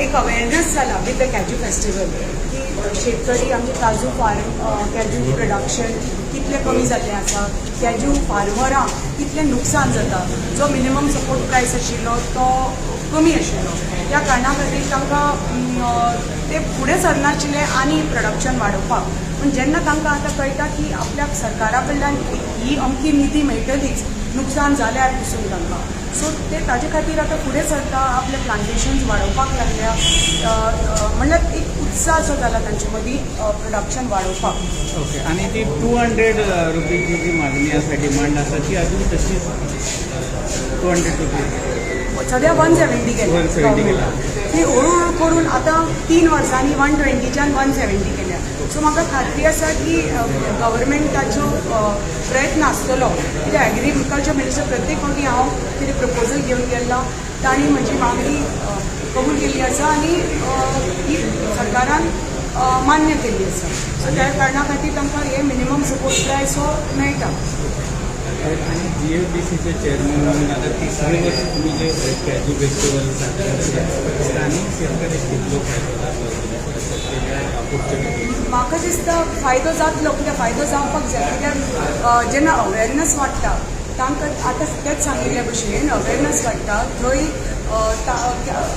एक अवेरनस जाला with the cashew festival की शेतकरी आमचे काजू फार्म, कॅज्यू प्रोडक्शन कितलें कमी जाल्लें आसा, कॅज्यू फार्मरांक कितलें नुकसान जाता. जो मिनिमम सपोर्ट प्रायस आशिल्लो तो कमी आशिल्लो. त्या कारणा खातीर तांकां ते फुडें सरनाशिल्ले आनी प्रोडक्शन वाडोवपाक. पूण जेन्ना तांकां आतां कळटा की आपल्याक सरकारा कडल्यान ही अमकी निधी मेळटलीच नुकसान जाल्यार पसून तांकां, सो ते ताजे खातीर आतां फुडें सरता, आपले प्लांटेशन्स वाडोवपाक लागल्या. अ, अ, म्हणल्यार एक उत्साह असो जाला तांचे मदीं प्रोडक्शन वाडोवपाक. ओके, आणि ती 200 रुपीची जी मागणी आसा, डिमांड आसा, ती अजून तशीच 200 रुपीज? सद्या 170 केल्या. 170 केल्या. ती हळूहळू करून आतां 3 वर्सांनी 120च्यान 170 केल्या. सो म्हाका खात्री आसा की गव्हर्मेंटाचो प्रयत्न आसतलो, कित्याक एग्रीकल्चर मिनिस्टर प्रत्येक फावटी हांव कितें प्रपोजल घेवन गेल्लो, तांणी म्हजी मागणी कबूल केल्ली आसा आनी ती सरकारान मान्य केल्ली आसा. सो त्या कारणा खातीर तांकां हे मिनिमम सपोर्ट प्रायस हो मेळटा. आणि जीएफडीसीचे चेअरमन म्हणून आता तिसरे वर्ष तुम्ही जे कॅज्यू फेस्टिवल साजरा करता, स्थानिक शेतकऱ्याक कितलो फायदो जातलो ऑपॉर्च्युनिटी? म्हाका दिसता फायदो जातलो, कित्याक फायदो जावपाक जाय, कित्याक जेन्ना अवेरनस वाडटा तांकां, आतां तेच सांगिल्ल्या भशेन अवेरनस वाडटा थंय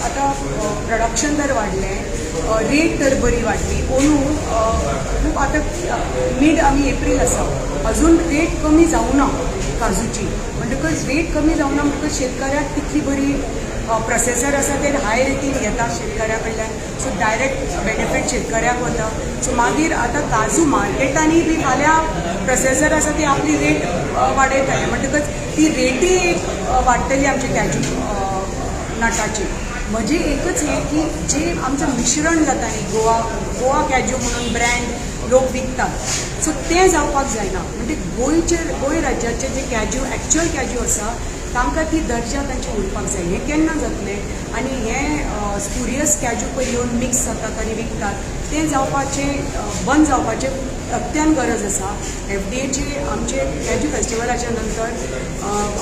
आतां प्रोडक्शन जर वाडलें, रेट तर बरी वाडली. अंदू खूब आतां मीड आमी एप्रील आसा, अजून रेट कमी जावना काजूची. म्हणटकच रेट कमी जावना म्हणटकच शेतकऱ्याक तितली बरी, प्रोसेसर आसा ते हाय रेटीन घेता शेतकऱ्या कडल्यान, सो डायरेक्ट बेनिफीट शेतकऱ्याक वता. सो मागीर आतां काजू मार्केटांनी बी फाल्यां प्रोसेसर आसा ती आपली रेट वाडयतले, म्हणटकच ती रेटी एक वाडटली आमची कॅज्यू नटाची. म्हजी एकच हें की जे आमचें मिश्रण जाता न्ही, गोवा गोवा कॅज्यू म्हणून ब्रँड लोक विकतात, सो तें जावपाक जायना. म्हणजे गोंयचे, गोंय राज्याचे जे कॅज्यू, एक्च्युअल कॅज्यू आसा, तांकां ती दर्जा तांची उरपाक जाय. हें केन्ना जातलें? आनी हें स्पुरियस कॅज्यू पळय येवन मिक्स जातात आनी विकतात, तें जावपाचें, बंद जावपाचें अत्यंत गरज आसा. एफडीएचे आमचे कॅज्यू फेस्टिवलाच्या नंतर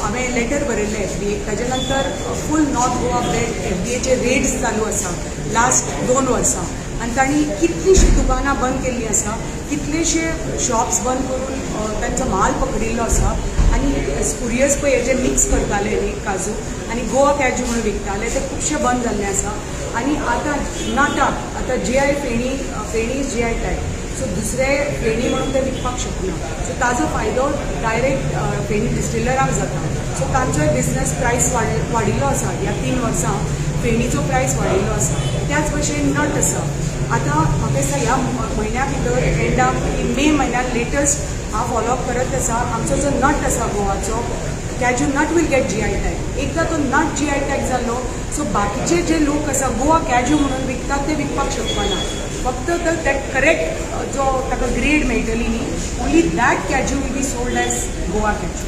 हांवें लेटर बरयल्लें एफडीए. ताजे नंतर फूल नॉर्थ गोवा बेल्ट एफडीएचे रेड्स चालू आसा लास्ट 2 वर्सां आनी तांणी कितलींशीं दुकानां बंद केल्लीं आसा, कितलेशे शॉप्स बंद करून तांचो माल पकडिल्लो आसा. आनी स्पुरियस पळय जे मिक्स करताले न्ही काजू आनी गोवा कॅज्यू म्हणून विकताले, ते खुबशे बंद जाल्ले आसा. आनी आतां नटाक आतां GI feni, feni GI tag, so दुसरे फेणी म्हणून ते विकपाक शकना. सो ताजो फायदो डायरेक्ट फेणी डिस्टिलराक जाता. सो तांचोय बिझनस प्रायस वाडिल्लो आसा. ह्या 3 वर्सां फेणीचो प्रायस वाडिल्लो आसा. त्याच भशेन नट आसा. आतां म्हाका दिसता ह्या म्हयन्या भितर, एंडाक, मे म्हयन्यान लेटस्ट, हांव फॉलोअप करत आसा, आमचो जो नट आसा गोवाचो cashew nut will get GI tag. एकदां तो नट जीआय टॅग जालो, सो बाकीचे जे लोक आसा गोवा कॅज्यू म्हणून विकतात, ते विकपाक शकपाना. फक्त तर करेक्ट जो ताका ग्रेड मेळटली न्ही, only that cashew will be sold as Goa cashew.